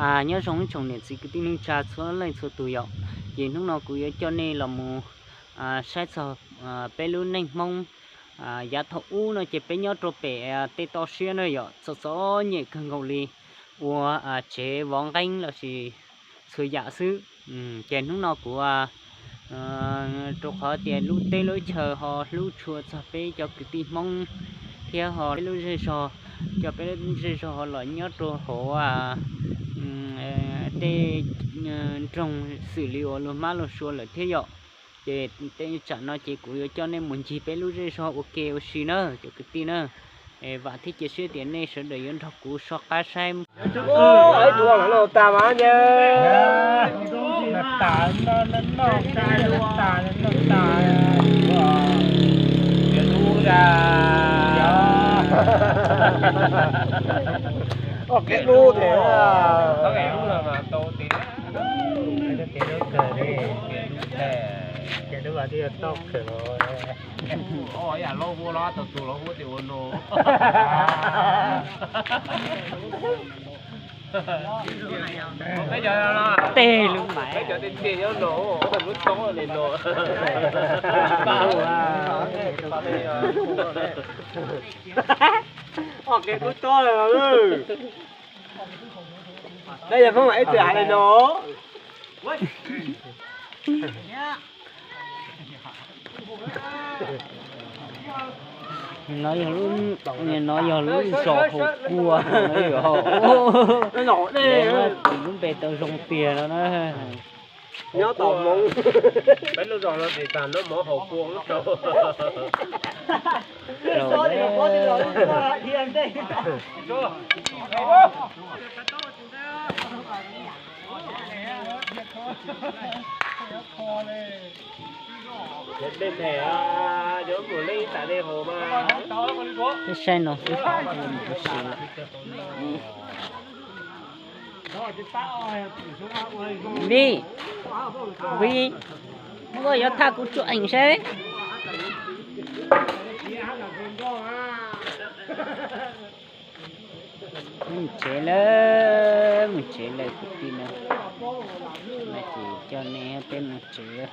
Nyob zoo ib tsoom niam txiv kwv tij neej tsa txhua leej txhua tus yom, ces hnub no kuv yuav coj nej los mus saib txog peb lub neej Hmoob. Yav thaum ub no ces peb nyob rau pem tej toj siab na yom, txom txom nyem kawg nkaus li, ua tsev vov nqeeb lossis txhua yam xwb. Ces hnub no kuv rau qhov tias lub teb lub chaw ho hlub tshua txog peb cov kwv tij Hmoob thiab ho peb lub zej zog, coj peb lub zej zog ho los nyob rau hauv tej nroog xws li uas luag mab luag sua lawm thiab yom. Ces tej tsam no ces kuv yuav coj nej mus ncig peb lub zej zog ua ke ua si na cov kwv tij na. Vam thiab cia siab tias nej sawv daws yuav nrog kuv soj qab saib. Tej lub mas Nov yog lub, nov yog lub zos Hauv Kua, lub npe tau zoo tiag no na. Nyob tau Hmoob, peb lub zos no ces tag noj mov Hauv Kua lub rau. Peb saib no xwb. Vij, Vij, muab koj yuav thaj kuv tsuam eem seb. Mus tsev lawm, mus tsev lawm kwv tij na. Ces coj nej peb mus tsev.